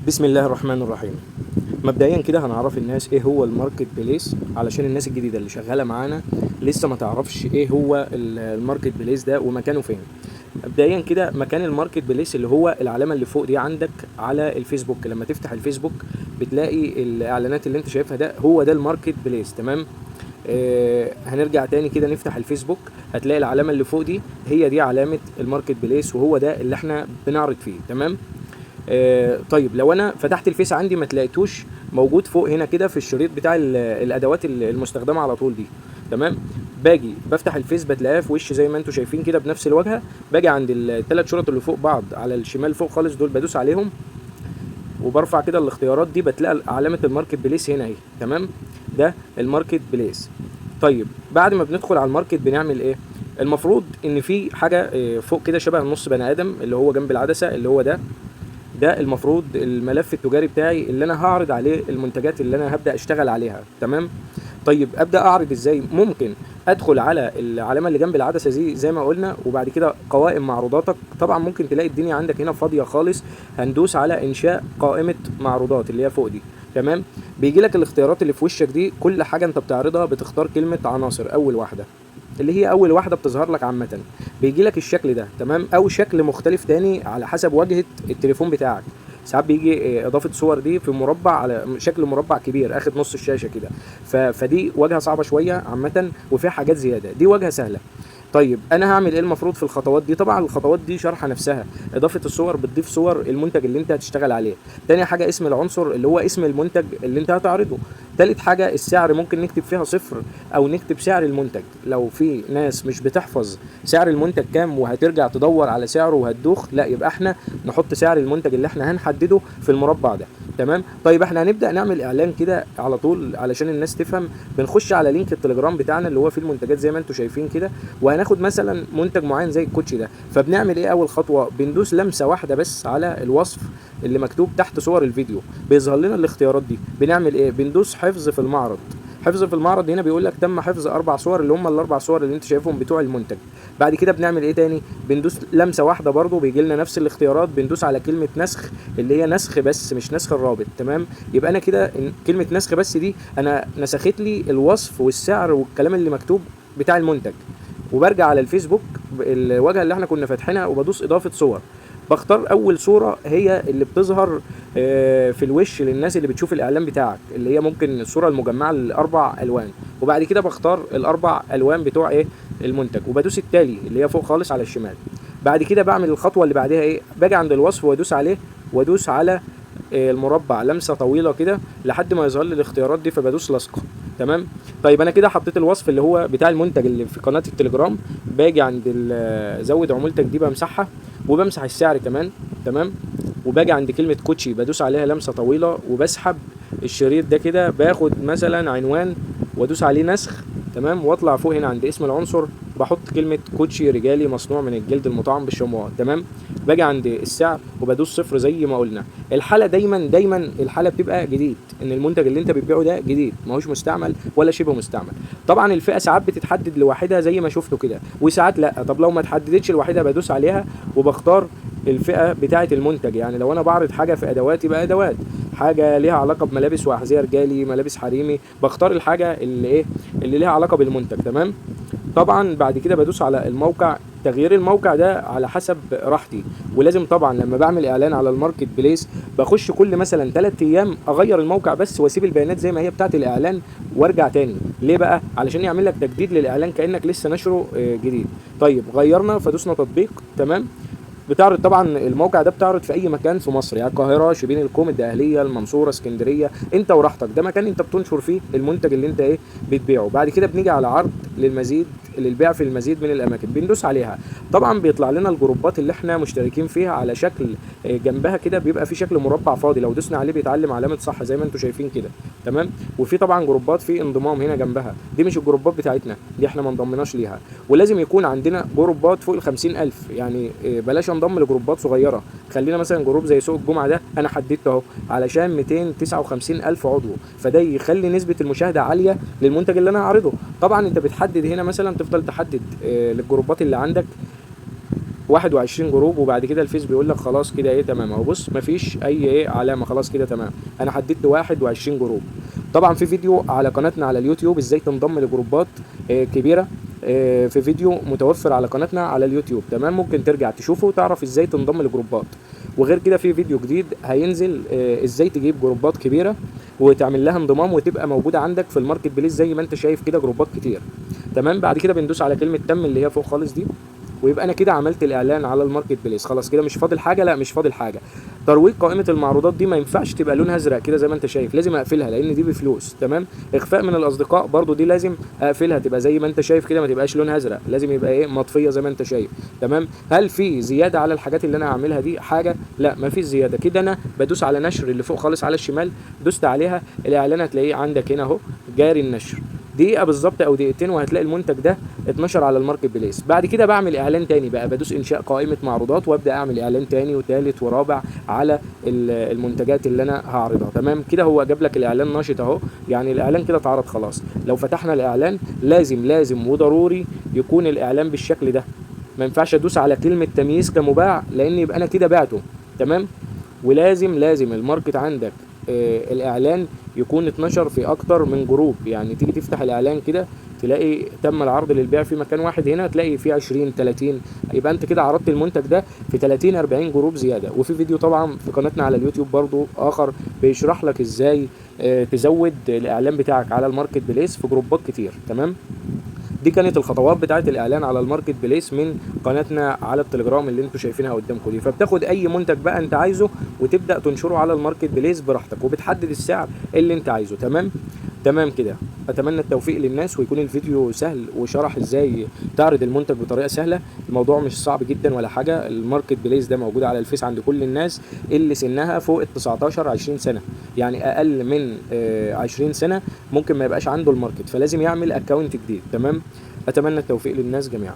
بسم الله الرحمن الرحيم. مبدئيا كده هنعرف الناس ايه هو ال marketplace، علشان الناس الجديدة اللي شغالة معانا لسه ما تعرفش ايه هو ال marketplace ده ومكانه فين. مبدئيا كده مكان ال marketplace اللي هو العلامة اللي فوق دي عندك على الفيسبوك، لما تفتح الفيسبوك بتلاقي الاعلانات اللي انت شايفها ده هو ده ال marketplace. تمام. هنرجع تاني كده نفتح الفيسبوك، هتلاقي العلامة اللي فوق دي هي دي علامة ال marketplace، وهو ده اللي احنا بنعرض فيه. تمام. طيب لو انا فتحت الفيس عندي ما تلاقيتوش موجود فوق هنا كده في الشريط بتاع الادوات المستخدمة على طول دي. تمام. باجي بفتح الفيس بتلاقيها في وش زي ما انتم شايفين كده بنفس الواجهة. باجي عند الثلاث شرط اللي فوق بعض على الشمال فوق خالص دول، بدوس عليهم وبرفع كده الاختيارات دي، بتلاقي علامة ال marketplace هنا اهي. تمام. ده ال marketplace. طيب بعد ما بندخل على ال market بنعمل ايه؟ المفروض ان في حاجة فوق كده شبه نص بني ادم اللي هو جنب العدسة اللي هو ده المفروض الملف التجاري بتاعي اللي انا هعرض عليه المنتجات اللي انا هبدا اشتغل عليها. تمام. طيب ابدا اعرض ازاي؟ ممكن ادخل على العلامة اللي جنب العدسة دي زي ما قلنا، وبعد كده قوائم معروضاتك. طبعا ممكن تلاقي الدنيا عندك هنا فاضية خالص، هندوس على انشاء قائمة معروضات اللي هي فوق دي. تمام. بيجي لك الاختيارات اللي في وشك دي، كل حاجة انت بتعرضها بتختار كلمة عناصر اول واحدة اللي هي اول واحدة بتظهر لك عامة، بيجي لك الشكل ده. تمام. او شكل مختلف تاني على حسب واجهه التليفون بتاعك. ساعات بيجي اضافه صور دي في مربع على شكل مربع كبير اخد نص الشاشة كده، فدي واجهه صعبة شوية عامة وفيها حاجات زيادة، دي واجهه سهلة. طيب انا هعمل ايه المفروض في الخطوات دي؟ طبعا الخطوات دي شارحه نفسها. اضافه الصور بتضيف صور المنتج اللي انت هتشتغل عليه. تاني حاجة اسم العنصر اللي هو اسم المنتج اللي انت هتعرضه. تالت حاجة السعر، ممكن نكتب فيها صفر او نكتب سعر المنتج لو في ناس مش بتحفظ سعر المنتج كام وهترجع تدور على سعره وهتدوخ، لا يبقى احنا نحط سعر المنتج اللي احنا هنحدده في المربع ده. تمام. طيب احنا هنبدا نعمل اعلان كده على طول علشان الناس تفهم. بنخش على link التليجرام بتاعنا اللي هو فيه المنتجات زي ما انتم شايفين كده، وهناخد مثلا منتج معين زي الكوتشي ده. فبنعمل ايه اول خطوة؟ بندوس لمسه واحدة بس على الوصف اللي مكتوب تحت صور الفيديو، بيظهر لنا الاختيارات دي. بنعمل ايه؟ بندوس حفظ في المعرض. حفظ في المعرض هنا بيقول لك تم حفظ 4 صور اللي هم ال4 صور اللي انت شايفهم بتوع المنتج. بعد كده بنعمل ايه تاني؟ بندوس لمسه واحدة برضو بيجي لنا نفس الاختيارات، بندوس على كلمة نسخ اللي هي نسخ بس مش نسخ الرابط. تمام. يبقى انا كده كلمة نسخ بس دي انا نسخت لي الوصف والسعر والكلام اللي مكتوب بتاع المنتج. وبرجع على الفيسبوك الواجهة اللي احنا كنا فاتحينها وبدوس اضافه صور. بختار اول صوره هي اللي بتظهر في الوش للناس اللي بتشوف الاعلان بتاعك، اللي هي ممكن الصورة المجمعة للاربع الوان. وبعد كده بختار الاربع الوان بتوع ايه المنتج، وبدوس التالي اللي هي فوق خالص على الشمال. بعد كده بعمل الخطوة اللي بعدها ايه؟ باجي عند الوصف وادوس عليه وادوس على المربع لمسه طويلة كده لحد ما يظهر لي الاختيارات دي، فبدوس لصقه. تمام. طيب انا كده حطيت الوصف اللي هو بتاع المنتج اللي في قناة التليجرام. باجي عند زود عمولتك دي بمسحها وبمسح السعر كمان. تمام. وباجي عند كلمة كوتشي بدوس عليها لمسه طويلة وبسحب الشريط ده كده، باخد مثلا عنوان وادوس عليه نسخ. تمام. واطلع فوق هنا عند اسم العنصر بحط كلمة كوتشي رجالي مصنوع من الجلد المطعم بالشمواه. تمام. باجي عند السعر وبدوس صفر زي ما قلنا. الحالة دايما دايما الحالة بتبقى جديد، ان المنتج اللي انت بتبيعه ده جديد ماهوش مستعمل ولا شبه مستعمل. طبعا الفئة ساعات بتتحدد لوحدها زي ما شفتوا كده، وساعات لا. طب لو ما اتحددتش لوحدها بدوس عليها وبختار الفئة بتاعه المنتج. يعني لو انا بعرض حاجة في ادوات يبقى ادوات، حاجة ليها علاقة بملابس واحذيه رجالي، ملابس حريمي، بختار الحاجة اللي ايه اللي ليها علاقة بالمنتج. تمام. طبعا بعد كده بدوس على الموقع. تغيير الموقع ده على حسب راحتي، ولازم طبعا لما بعمل اعلان على ال marketplace بخش كل مثلا 3 ايام اغير الموقع بس واسيب البيانات زي ما هي بتاعت الاعلان وارجع تاني. ليه بقى؟ علشان يعمل لك تجديد للاعلان كانك لسه نشره جديد. طيب غيرنا فدوسنا تطبيق. تمام. بتعرض طبعا الموقع ده بتعرض في اي مكان في مصر، يعني القاهرة، شبين الكوم، الدقهليه، المنصورة، اسكندرية، انت وراحتك. ده مكان انت بتنشر فيه المنتج اللي انت ايه بتبيعه. بعد كده بنيجي على عرض للمزيد للبيع في المزيد من الاماكن، بندوس عليها. طبعا بيطلع لنا الجروبات اللي احنا مشتركين فيها على شكل جنبها كده بيبقى في شكل مربع فاضي، لو دوسنا عليه بيتعلم علامة صح زي ما انتم شايفين كده. تمام. وفي طبعا جروبات في انضمام هنا جنبها، دي مش الجروبات بتاعتنا، دي احنا ما انضمناش ليها. ولازم يكون عندنا جروبات فوق ال 50,000، يعني بلاش انضم لجروبات صغيرة، خلينا مثلا group زي سوق الجمعة ده انا حددته اهو علشان 259,000 عضو، فده يخلي نسبه المشاهدة عالية للمنتج اللي انا هعرضه. طبعا انت بتحدد هنا مثلا، تفضل تحدد للجروبات اللي عندك. 21 group، وبعد كده الفيس بيقول لك خلاص كده ايه تمام اهو. بص مفيش اي ايه علامة، خلاص كده تمام، انا حددت 21 group. طبعا في فيديو على قناتنا على اليوتيوب ازاي تنضم لجروبات كبيرة، في فيديو متوفر على قناتنا على اليوتيوب، تمام، ممكن ترجع تشوفه وتعرف ازاي تنضم لجروبات. وغير كده في فيديو جديد هينزل ازاي تجيب جروبات كبيرة وتعمل لها انضمام وتبقى موجودة عندك في ال marketplace زي ما انت شايف كده، جروبات كتير، تمام. بعد كده بندوس على كلمة تم اللي هي فوق خالص دي، ويبقى انا كده عملت الاعلان على ال marketplace. خلاص كده مش فاضل حاجة، لا مش فاضل حاجة. ترويج قائمة المعروضات دي ما ينفعش تبقى لونها ازرق كده زي ما انت شايف، لازم اقفلها لان دي بفلوس، تمام. اخفاء من الاصدقاء برضو دي لازم اقفلها، تبقى زي ما انت شايف كده، ما تبقاش لونها ازرق، لازم يبقى ايه مطفيه زي ما انت شايف، تمام. هل في زيادة على الحاجات اللي انا هعملها دي حاجة؟ لا ما فيش زيادة. كده انا بدوس على نشر اللي فوق خالص على الشمال، دوست عليها الاعلان هتلاقيه عندك هنا اهو جاري النشر، دقيقة بالظبط او دقيقتين وهتلاقي المنتج ده اتنشر على ال marketplace. بعد كده بعمل اعلان تاني بقى، بدوس انشاء قائمة معروضات وابدا اعمل اعلان تاني وتالت ورابع على المنتجات اللي انا هعرضها، تمام. كده هو جاب لك الاعلان ناشط اهو، يعني الاعلان كده اتعرض خلاص. لو فتحنا الاعلان لازم لازم وضروري يكون الاعلان بالشكل ده، ما ينفعش ادوس على كلمة تمييز كمباع لان يبقى انا كده بعته، تمام. ولازم لازم ال market عندك الاعلان يكون اتنشر في اكتر من group، يعني تيجي تفتح الاعلان كده تلاقي تم العرض للبيع في مكان واحد، هنا تلاقي فيه 20 30، يبقى انت كده عرضت المنتج ده في 30 40 group زيادة. وفي فيديو طبعا في قناتنا على اليوتيوب برضو اخر بيشرح لك ازاي تزود الاعلان بتاعك على ال marketplace في جروبات كتير، تمام. دي كانت الخطوات بتاعت الاعلان على ال marketplace من قناتنا على التليجرام اللي انتوا شايفينها قدامكم دي. فبتاخد اي منتج بقى انت عايزه وتبدا تنشره على ال marketplace براحتك، وبتحدد السعر اللي انت عايزه، تمام. تمام كده. اتمنى التوفيق للناس ويكون الفيديو سهل وشرح ازاي تعرض المنتج بطريقة سهلة. الموضوع مش صعب جدا ولا حاجة. ال marketplace ده موجود على الفيس عند كل الناس اللي سنها فوق ال 19 20 سنة، يعني اقل من 20 سنة ممكن ما يبقاش عنده ال market، فلازم يعمل account جديد، تمام. اتمنى التوفيق للناس جميعا.